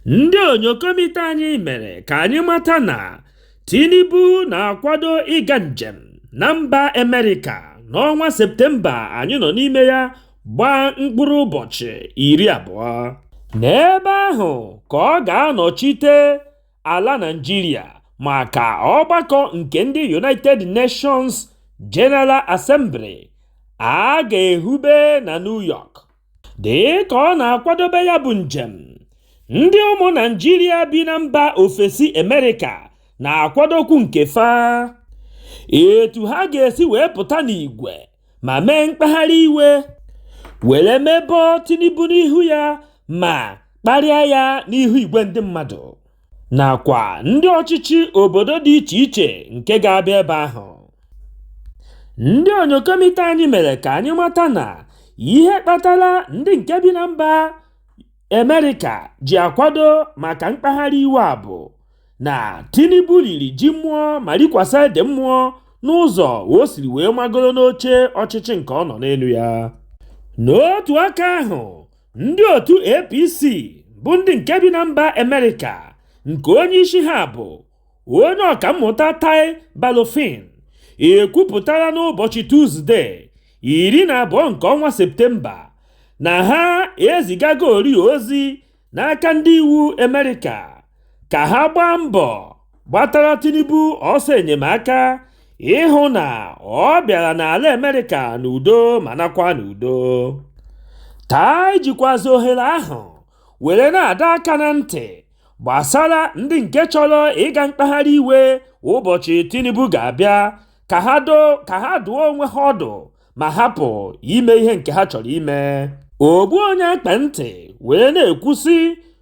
Ndị onyokomite anyị mere ka anyị mata na Tinubu na-akwado ịga njem na mba Amerịka n'ọnwa Septemba anyị nọ n'ime ya, gbaa mkpụrụ ụbọchị 20. N'ebe ahụ ka ọ ga-anọchite ala Naịjirịa maka ọgbakọ nke ndị United Nations General Assembly a ga-ehube na New York. Dị ka ọ na-akwadobe ya bụ njem, ndị ụmụ Naịjirịa bi na mba ofesi Amerịka na-akwadokwu nke fa, etu ha ga-esi wee pụta n'igwe ma mee mkpagharị iwe were mebọọ Tinubu n'ihu ya ma kparịa ya n'ihu igwe ndị mmadụ nakwa ndị ọchịchị obodo dị iche iche nke ga-abịa ebe ahụ. Ndị onyokomite anyị mere ka anyị mata na ihe kpatara ndị nke bi na mba Amerịka ji akwado maka mkpagharị iwe a bụ na Tinubu riri ji mmụọ ma rikwasa ede mmụọ n'ụzọ o siri wee magoro n'oche ọchịchị nke ọ nọ n'elu ya. N'otu aka ahụ, ndị otu APC bụ ndị nke bi na mba Amerịka, nke onye isi ha bụ onye ọkammụta Tai Balofin, ekwupụtara n'ụbọchị Tuzdee, 12 nke ọnwa Septemba, na ha ezigagori ozi n'aka ndị iwu Amerịka ka ha gbaa mbọ gbatara Tinubu ọsọ enyemaka ịhụ na ọ bịara n'ala Amerịka n'udo ma nakwa n'udo. Tai jikwazi ohere ahụ were na-adọ aka na ntị gbasara ndị nke chọrọ ịga mkpagharị iwe ụbọchị Tinubu ga-abịa, ka ha dụọ onwe ha ọdụ ma hapụ ime ihe nke ha chọrọ ime. Ogbu onye akpa ntị were na-ekwusi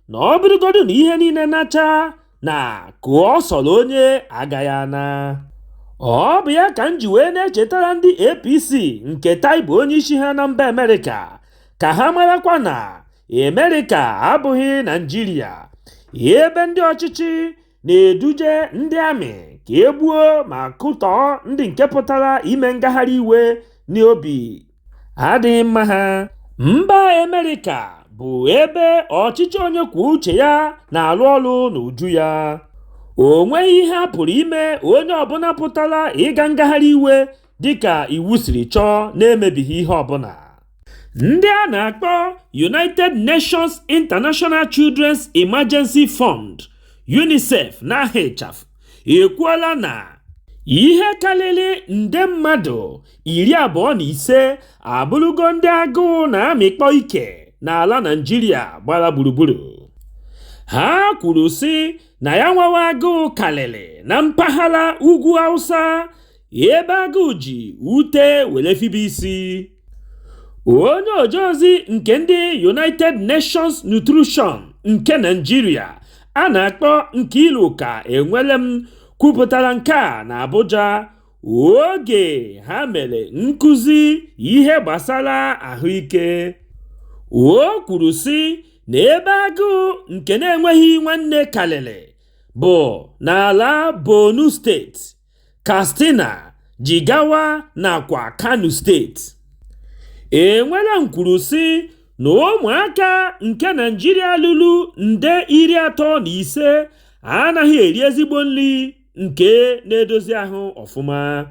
na ọ bụrụgodu na ihe niile nacha na ka ọ sọrọ onye agaghị ana. Ọ bụ ya ka m ji wee na-echetara ndị APC nke Tai bụ onye isi ha na mba Amerịka ka ha marakwa na Amerịka abụghị Naịjirịa, ebe ndị ọchịchị na-eduje ndị amị ka e gbuo ma kụtọọ ndị nke pụtara ime ngagharị iwe n'obi adịghị mma ha. Mba Amerịka bụ ebe ọchịchị onye kwuo uche ya na-arụ ọrụ n'uju ya. O nweghị ihe a pụrụ ime onye ọbụla pụtara ịga ngagharị iwe dịka iwu siri chọọ na-emebighị ihe ọbụla. Ndị a na-akpọ United Nations International Children's Emergency Fund, UNICEF n'aha ịchafụ, ekwuola na ihe karịrị nde mmadụ 25 abụrụgo ndị agụụ na-amịkpọ ike n'ala Naịjirịa gbara gburugburu. Ha kwuru sị na ya nwawa agụụ karịrị na mpaghara ugwu Hausa, ebe agụụ ji ute were fibe isi. Onye ojeozi nke ndị United Nations Nutrition nke Naịjirịa a na-akpọ Nkiruka Enwelem kwupụtara nke a na Abuja oge ha mere nkụzi ihe gbasara ahụike. O kwuru sị na ebe agụụ nke na-enweghị nwanne karịrị bụ n'ala Borno Steeti, Katsina, Jigawa nakwa Kano Steeti. Enwelem kwuru sị na ụmụaka nke Naịjirịa lụrụ nde 35 anaghị eri ezigbo nri nke na-edozi ahụ ọfụma.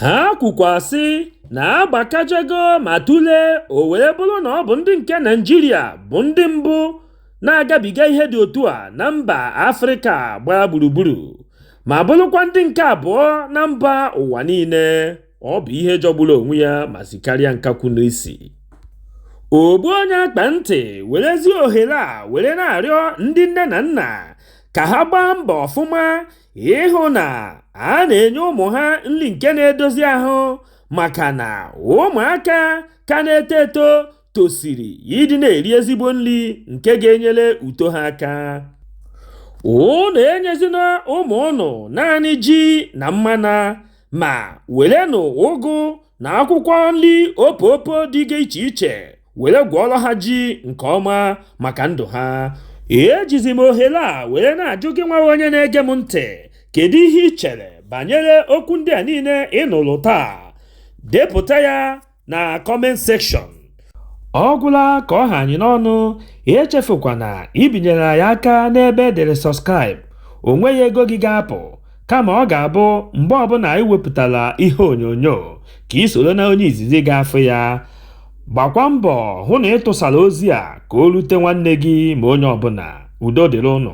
Ha kwukwa sị na agbakajego ma tụlee, o were bụrụ na ọ bụ ndị nke Naịjirịa bụ ndị mbụ na-agabiga ihe dị otu a na mba Afrịka gbara gburugburu, ma bụrụkwa ndị nke abụọ na mba ụwa niile. Ọ bụ ihe jọgburu onwe ya ma sikarịa nkakwu n'isi. Ogbu onye akpa ntị werezie ohere a were na-arịọ ndị nne na nna ka ha gbaa mbọ ọfụma ịhụ na a na-enye ụmụ ha nri nke na-edozi ahụ, maka na ụmụaka ka na-eto eto tosiri ịdị na-eri ezigbo nri nke ga-enyere uto ha aka. Unu enyezina ụmụ unu naanị ji na mmanụ, ma werenụ ụgụ na akwụkwọ nri opopo dịga iche iche were gwọọrọ ha ji nke ọma maka ndụ ha. Ejizi m ohere a were na-ajụ gị nwa onye na-ege m ntị, kedu ihe ị chere banyere okwu ndị a niile ị nụrụ taa? Depụta ya na comment section. Ọ gwụla ka ọ ha anyị n'ọnụ. Echefukwana ibinyere anyị aka n'ebe e dere subscribe. O nweghị ego gị ga-apụ, kama ọ ga-abụ mgbe ọbụla anyị wepụtara ihe onyonyo ka ị soro na onye izizi ga-afụ ya. Gbakwa mbọ hụ na ị tụsara ozi a ka o rute nwanne gị ma onye ọbụla. Udo dịrị ụnụ.